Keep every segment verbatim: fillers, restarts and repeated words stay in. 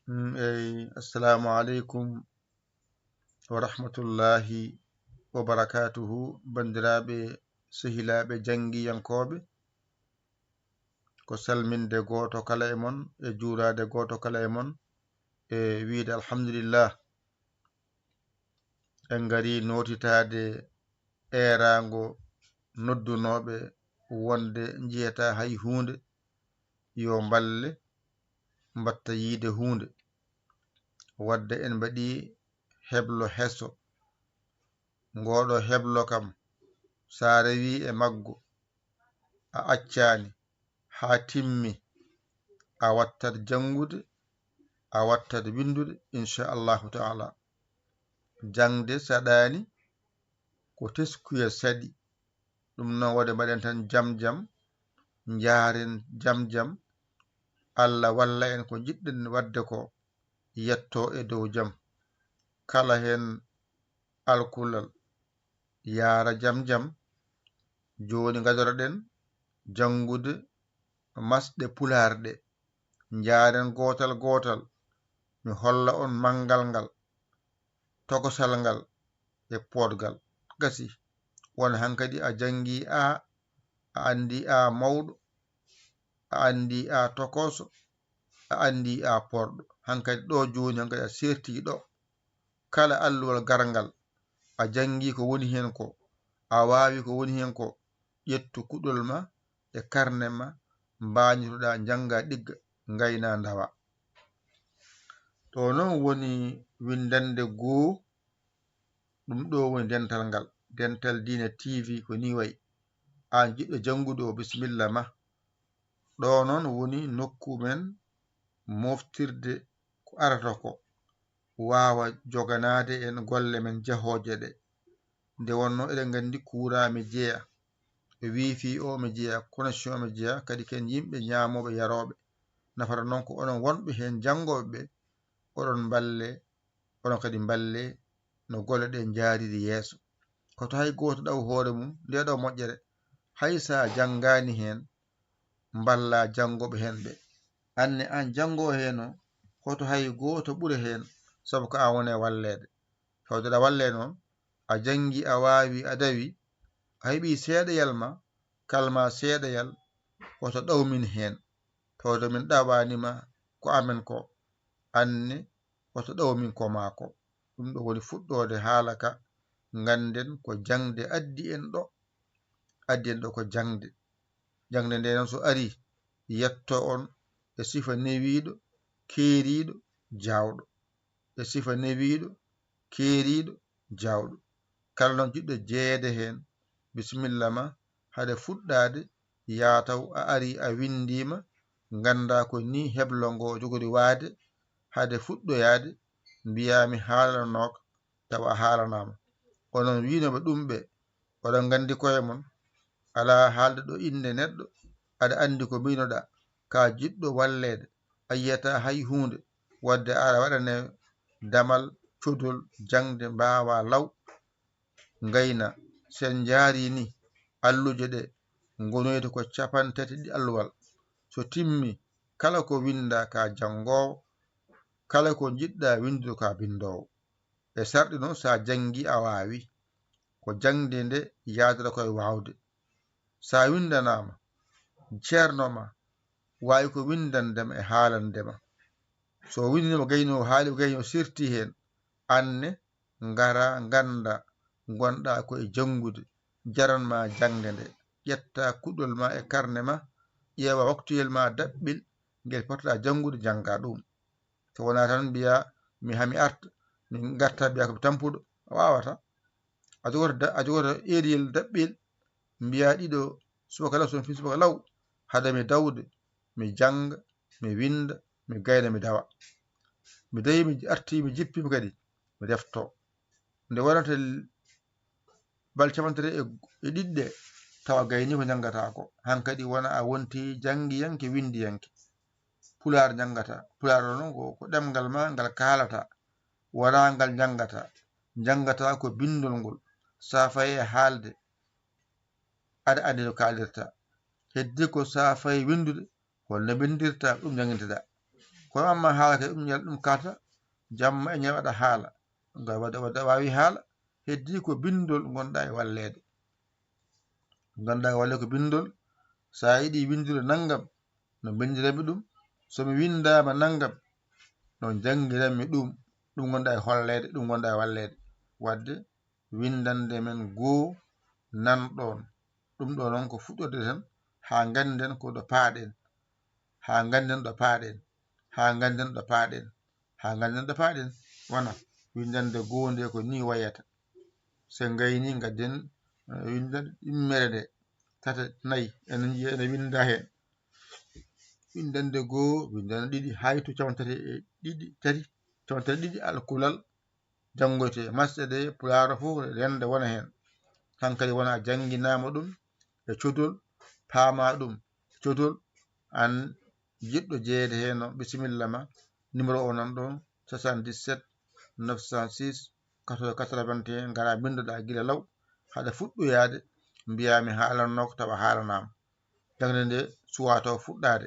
Mm, eyi, assalamu aleykum wa rahmatullahi wa barakatuhu, banndiraaɓe, sehilaaɓe, janngiyankooɓe. Ko salminde gooto kala e mon, e juuraade gooto kala e mon, e wiyde alhamdulillah. En ngari nootitaade eeraango noddunooɓe wonde njiyataa hay huunde, yo mballe, mbatta yiide huunde. Wadde en mbaɗi heblo heso. Ngooɗo heblo kam, so a rewii e maggo, a accaani haa timmi, a wattat janngude, a wattat winndude, inchallahu taala. Jaŋde saɗaani, ko teskuya saɗi. Ɗum noon, waɗde mbaɗen tan jam jam, njaaren jam jam. Allah walla en ko njiɗɗen waɗde ko, yetto e dow jam. Kala heen alkulal, yaara jam jam. Jooni ngadoreɗen janngude masɗe pulaar ɗe. Njaaren gootal gootal, mi holla on manngal ngal, tokosal ngal e poodgal. Gasi, won hankadi a janngi a, a anndi a mawɗo, a anndi a tokoso, a anndi a porɗo. Hankadi ɗo jooni, hankadi a serti ɗo. Kala alluwal garngal, a janngi ko woni heen ko, a waawi ko woni heen ko, ƴettu kuɗol ma e karne ma, mbañotoɗa, njannga, ɗigga, ngayna, ndawa. Ɗo noon woni winndannde goo, ɗum ɗo woni dental ngal, Dental Diine T V ko ni wayi. Aan jiɗɗo janngude o, bisimilla ma. Ɗo noon woni nokku men moftirde ko arata ko, waawa joganaade en golle men jahooje ɗe. Nde wonnoo eɗen nganndi kuuraa mi jeya, e wifi o mi jeya, connexion mi jeya, kadi ken yimɓe ñaamooɓe yarooɓe. Nafata noon ko onon wonɓe heen janngooɓe ɓe, oɗon mballe, onon kadi mballe no golle ɗe njaariri yeeso. Hoto hay gooto ɗaw hoore mum nde ɗo moƴƴere, hay so a janngaani heen, mballa janngooɓe heen ɓe. Aan ne aan janngoowo heen o, hoto hay gooto ɓure heen, sabu ko aan woni e walleede. Tawde aɗa wallee noon, a janngi, a waawi, a dawi, a heɓi seeɗayal ma, kalma seeɗayal, hoto ɗaw min heen. Tawde min ɗawaani ma ko amen ko, aan ne hoto ɗaw min ko maa ko. Ɗum ɗo woni fuɗɗoode haala ka, ngannden ko jaŋde addi en ɗo, addi en ɗo ko jaŋde. Jaŋde nde noon so arii, yetto on e sifa newiiɗo, keeriiɗo, jaawɗo. E sifa newiiɗo, keeriiɗo, jaawɗo. Kala noon jiɗɗo jeyeede heen, bisimilla ma, hade fuɗɗaade, yaa taw a arii a winndiima, nganndaa ko nii heblo ngo jogori waade, hade fuɗɗoyaade, mbiyaa mi haalanooka, tawa a haalanaama. Onon wiinooɓe ɗum ɓe, oɗon nganndi koye mon, alaa haalde ɗo innde neɗɗo, aɗa anndi ko mbiinoɗaa, ka jiɗɗo walleede, a yiyataa hay huunde, wadde aɗa waɗane damal, codol, jaŋde, mbaawaa law, ngayna. So en njaarii ni, alluuje ɗe ngonoyta ko capanɗe tati ɗi alluwal. So timmi, kala ko winndaa ka janngoowo, kala ko njiɗɗaa winndude ka binndoowo. E sarɗi noon, so a janngi a waawi, ko jaŋde nde yaadata koye waawde. So a winndanaama, ceerno ma waawi ko winndande ma e haalande ma. So o winndaniima gayno o haali, gayno o serti heen, aan ne ngara ngannda, ngonɗaa ko e janngude, jaran ma jaŋde nde. Ƴetta kuɗol ma e karne ma, ƴeewa waktuyel ma daɓɓel ngel potoɗaa janngude, njannga ɗum. So wonaa tan mbiyaa mi haa mi arta, mi ngarta mbiyaa ko mi tampuɗo, a waawataa. A jogoto da-, a jogoto eriyel daɓɓel, mbiyaa ɗiɗo subaka law, so mi fii subaka law, hade mi dawde, mi jannga, mi winnda, mi gayna, mi dawa. Mi dawi, mi arti, mi jippi, mi kadi, mi defto. Nde wonata l-, bal capanɗe tati e, e ɗiɗi ɗe, tawa gayni ko njanngataa ko. Hankadi wona a wonti janngiyanke, winndiyanke. Pulaar njanngataa. Pulaar o noon ko, ko ɗemngal ma ngal kaalataa. Wonaa ngal njanngataa. Njanngataa ko binndol ngol. Sa fayi e haalde, aɗa anndi no kaalirta. Heddi ko sa fayi winndude, holno winndirta, ɗum njannginteɗaa. Kono amma haala kay, ɗum ñal ɗum kalta jamma e ñal waɗa haala. Nga waɗa waɗa waawi haala, heddii ko binndol ngonɗaa e walleede. Ngonɗaa e walleede ko binndol, so a yiɗi winndude nanngam, no mbinndiranmi ɗum? So mi winndaama nanngam, no njanngiranmi ɗum? Ɗum ngonɗaa e holleede, ɗum ngonɗaa e walleede. Waɗde winndande men goo nan ɗoon. Ɗum ɗoo noon ko fuɗɗorde tan, haa ngannden ko ɗo paaɗen, haa ngannden ɗo paaɗen, haa ngannden ɗo paaɗen, haa ngannden ɗo paaɗen. Wona winndande goo nde ko nii wayata. So ngayni ngadden, eh, winndande ɗimmere nde, tata, nayi, ene njiya ene winnda heen. Winndande goo, winndande ɗiɗi, haytu cawanɗe tati e ɗiɗi, tati, cawanɗe tati e ɗiɗi alkulal janngoyte. Masɗe ɗe pulaar fof rennda wona heen. Hankadi wona a jannginaama ɗum e codol, paama ɗum e codol, aan jiɗɗo jeyeede heen o, bisimilla ma, numéro o nan ɗoon, soixante-dix-sept neuf cent six quatorze quatre-vingt-un, ngara mbinndoɗaa gila law, haɗa fuɗɗoyaade, mbiyaa mi haalannooko tawa haalanaama. Jaŋde nde suwaa taw fuɗɗaade.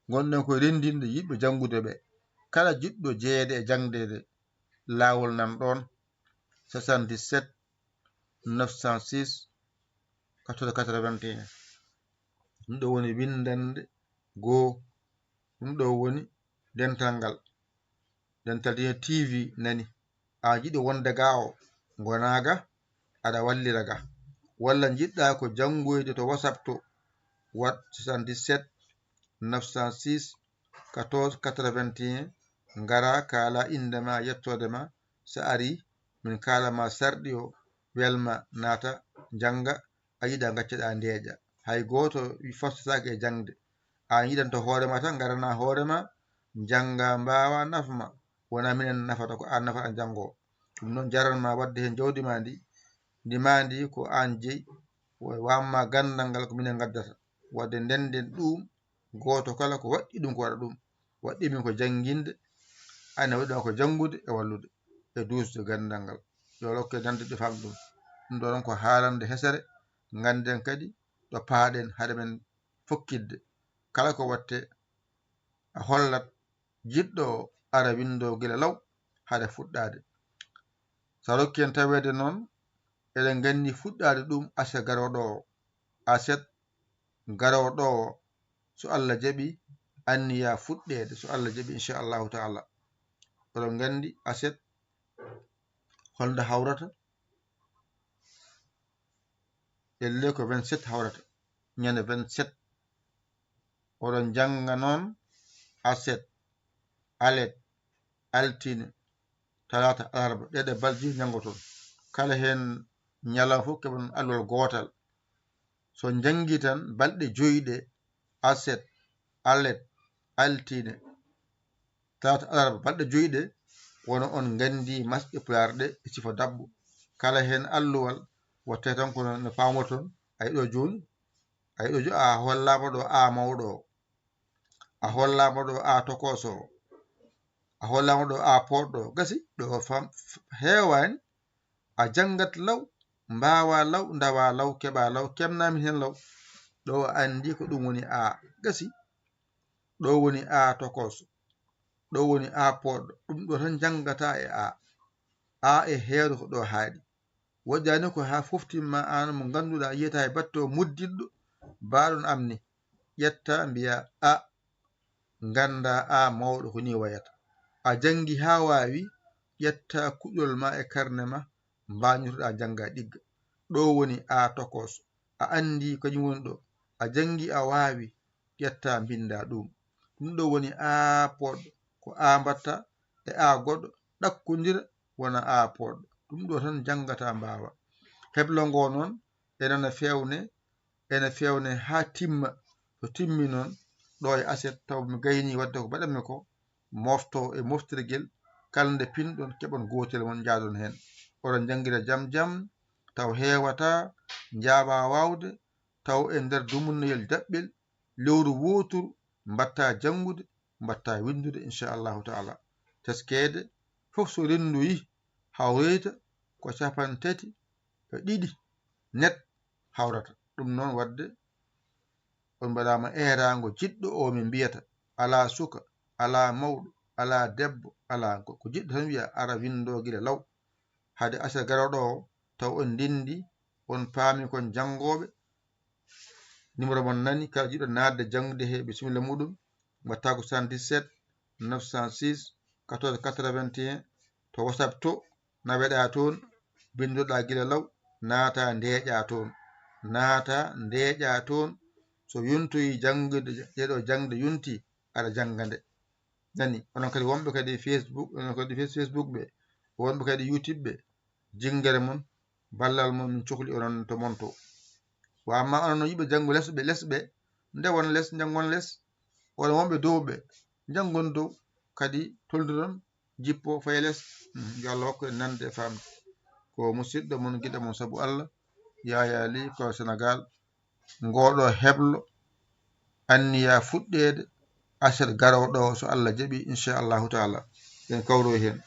Ngonɗen koye renndinde yiɗɓe janngude ɓe. Kala jiɗɗo jeyeede e jaŋde nde, laawol nan ɗoon, soixante-dix-sept neuf cent six quatorze quatre-vingt-un. Ɗum ɗo woni winndannde goo. Ɗum ɗo woni dental ngal. Dental Diine T V nani. A jiɗi wonde ga o, ngonaa ga, aɗa wallira ga. Walla njiɗɗaa ko janngoyde to WhatsApp to, waɗ soixante-dix-sept neuf cent six quatorze quatre-vingt-un, ngara kaala innde ma, yettoode ma, so ari min kaala ma sarɗi o, welma naata, njannga, a yiɗa ngaccoɗaa ndeeƴa. Hay gooto fostataake e jaŋde. Aan yiɗanto hoore ma tan, ngarana hoore ma, njannga, mbaawa, nafa ma. Wona minen nafata, ko aan nafata janngo. Ɗum noon jaran ma waɗde heen jawdi ma ndi, ndi ma ndi ko aan jeyi, wa-, wamma ganndal ngal ko minen ngaddata. Waɗde ndenden ɗum, gooto kala ko waɗɗi ɗum ko waɗa ɗum. Waɗɗi min ko jannginde, aan ne waɗɗi ma ko janngude e wallude e duusde ganndal ngal. Yo rokke nande ɗi fam ɗum. Ɗum ɗo noon ko haalande hesere, ngannden kadi ɗo paaɗen hade men fokkitde. Kala ko watte a hollat jiɗɗo o ara winndo gila law hade fuɗɗaade. So a rokki en taweede noon, eɗen nganndi fuɗɗaade ɗum aset garooɗo o. Aset garooɗo o, so Allah jaɓi, anniya fuɗɗeede, so Allah jaɓi, inchallahu taala. Oɗon nganndi aset holnde hawrata? Elle ko vingt-sept hawrata, ñande vingt-sept. Oɗon njannga noon aset, alet, altine, talaata, alarba. Ɗeɗe balɗe njanngoton. Kala heen ñalawma fof keɓon alluwal gootal. So njanngi tan balɗe joyi ɗe, aset, alet, altine, talaata, alarba, balɗe joyi ɗe, wona on nganndi masɗe pulaar ɗe e sifa daɓɓo. Kala heen alluwal watte tan kono no paamoton, ay ɗo jooni, ay ɗo jo-, a hollaama ɗo a mawɗo o, a hollaama ɗo a tokooso o, a hollaama ɗo a poɗɗo o. Gasi ɗo fam-, f-, heewaani, a janngat law, mbaawa law, ndawa law, keɓa law, keɓnami heen law. Ɗo a anndi ko ɗum woni a. Gasi, ɗo woni a tokooso, ɗo woni a poɗɗo. Ɗum ɗo tan janngata e a. A e heeru ko ɗo haaɗi. Woƴƴaani ko haa foftimma aan mo ngannduɗaa yiyata e batte o mudditɗo, baaɗon am ni. Ƴetta mbiya a, ngannda a mawɗo ko ni wayata. A janngi haa waawi, ƴetta kuɗol ma e karne ma, mbañotoɗaa njannga ɗigga. Ɗo woni a tokooso. A anndi kañum woni ɗo. A janngi a waawi, ƴetta mbinnda ɗum. Ɗum ɗo woni a poɗɗo. Ko a mbatta e a goɗɗo, ɗakkondira wona a poɗɗo. Ɗum ɗo tan janngata mbaawa. Heblo ngo noon ene no feewne, ene feewne haa timma. So timmi noon, ɗo e aset taw mi gayni waɗde ko mbaɗanmi ko, mofto e moftirgel, kala nde pinɗon, keɓon gootel mon, njaadon heen. Oɗon njanngira jam jam, taw heewata, njaaɓa waawde, taw e nder dumunnoyel daɓɓel, lewru wooturu, mbatta janngude, mbatta winndude, inchallahu taala. Teskeede fof so renndoyi, hawroyta ko capanɗe tati e ɗiɗi net hawrata. Ɗum noon waɗde on mbaɗaama eeraango jiɗɗo o min mbiyata, alaa suka, alaa mawɗo, alaa debbo, alaa ko jiɗɗo tan wiya ara winndo gila law. Hade aset garooɗo o taw on ndinndi, on paami kon janngooɓe. Numéro mon nani, kala jiɗɗo naatde janngude he bisimilla muɗum, mbatta ko soixante-dix-sept neuf cent six quatorze quatre-vingt-un to WhatsApp to, naweɗa toon, binndoɗa gila law, naata ndeeƴa toon, naata ndeeƴa toon. So yontoyi janngude, ɗeɗo jangde yonti, aɗa jannga nde. Nani, onon kadi wonɓe kadi Facebook, onon kadi Face- Facebook ɓe, wonɓe kadi YouTube ɓe, jinngere mon, ballal mon, min cohli onon to mon to. Wa amma onon no yiɓe janngo lesɓe, lesɓe, nde won les, njanngon les, onon wonɓe dow ɓe, njanngon dow, kadi tolniron, jippo, fay les. Mm, yo Allah hokku en nande e famde. Ko musidɗo mon, giɗo mon sabu Allah, Yaya Ly, ko Sénégal. Ngoɗo heblo anniya fuɗɗeede aset garooɗo o, so Allah jaɓi, inchallahu taala. En kawro heen.